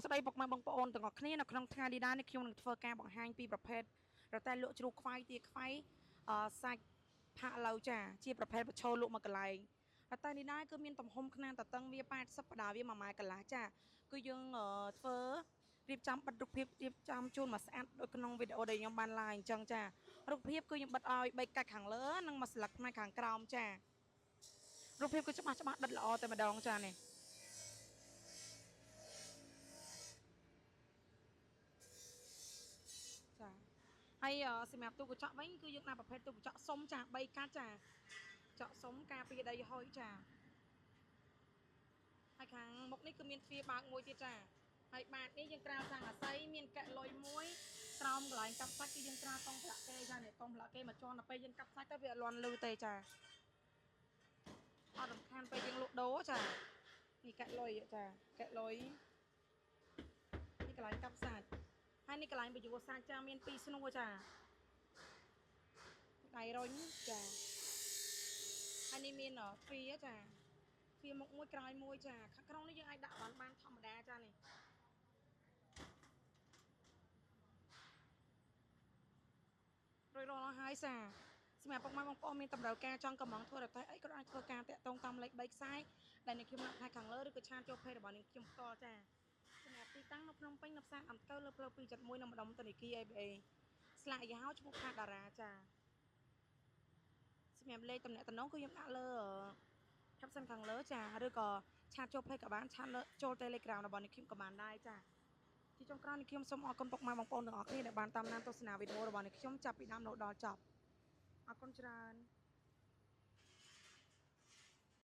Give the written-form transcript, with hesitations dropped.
ស្តីពុកម៉ែបងប្អូនទាំងអស់គ្នានៅក្នុងថ្ងៃនេះដែរនេះខ្ញុំនឹងធ្វើការបង្ហាញពីប្រភេទរតែលក់ជ្រូកខ្វៃទាខ្វៃអសាច់ផាក់ឡូវចាជាប្រភេទបឈរលក់មកកន្លែងរតែនេះដែរគឺមានទំហំខ្នាតតតឹងវា80បដាវា1ម៉ែត្រកន្លះចាគឺយើងធ្វើរៀបចំបិទរូបភាពរៀបចំជូនមកស្អាតដូចក្នុងវីដេអូដែលខ្ញុំបាន live អញ្ចឹងចារូបភាពគឺខ្ញុំបិទឲ្យ3កាច់ខាងលើនិងមួយស្លឹកផ្នែកខាងក្រោមចារូបភាពគឺច្បាស់ច្បាស់ដិតល្អតែម្ដងចានេះចាហើយសម្រាប់ទូកញ្ចក់វិញគឺយើងដាក់ប្រភេទទូកញ្ចក់សុំចា3កាច់ចាចក់សុំការពារដីហុយចាហើយខាងមុខនេះគឺមានទ្វារបើកមួយទៀតចាហើយបាតនេះយើងក្រាលស័ង្កសីមានកែលុយមួយក្រោមកន្លែងកាប់សាច់គឺយើងក្រាលកង់ផ្លាក់គេចានេះកង់ផ្លាក់គេមកជន់ដល់ពេលយើងកាប់សាច់ទៅវាអត់លាន់លឺទេចាអត់រំខានពេលយើងលក់ដូរចានេះកែលុយចាកែលុយនេះកន្លែងកាប់សាច់ហើយនេះកន្លែងបញ្យួរសាច់ចាមាន2ស្នួរចាដៃរុញចាហើយនេះមានទ្វារចាទ្វារមុខមួយក្រោយមួយចាខាងក្នុងនេះយើងអាចដាក់បានធម្មតាចានេះរួចរាល់ហើយសាសម្រាប់ពុកម៉ែបងប្អូនមានតម្រូវការចង់កំងធ្វើរទេះអីក៏អាចធ្វើការតាក់ទងតាមលេខ3ខ្សែដែលនេះខ្ញុំដាក់ផ្នែកខាងលើឬក៏ឆាតចូល page របស់នេះខ្ញុំផ្ទាល់ចាសម្រាប់ទីតាំងនៅភ្នំពេញនៅផ្សារអង្គើលើផ្លូវ271នៅម្ដុំធនាគារ ABA ស្លាកយីហោឈ្មោះខាតារាចាសម្រាប់លេខតំណែងគឺខ្ញុំដាក់លើ caption ខាងលើចាឬក៏ឆាតចូល page ក៏បានឆាតចូល Telegram របស់នេះខ្ញុំក៏បានដែរចាជាចុងក្រោយនេះខ្ញុំសូមអរគុណពុកម៉ែបងប្អូនទាំងអស់គ្នាដែលបានតាមដានទស្សនាវីដេអូរបស់នេះខ្ញុំចាប់ពីដើមរហូតដល់ចប់អរគុណច្រើន។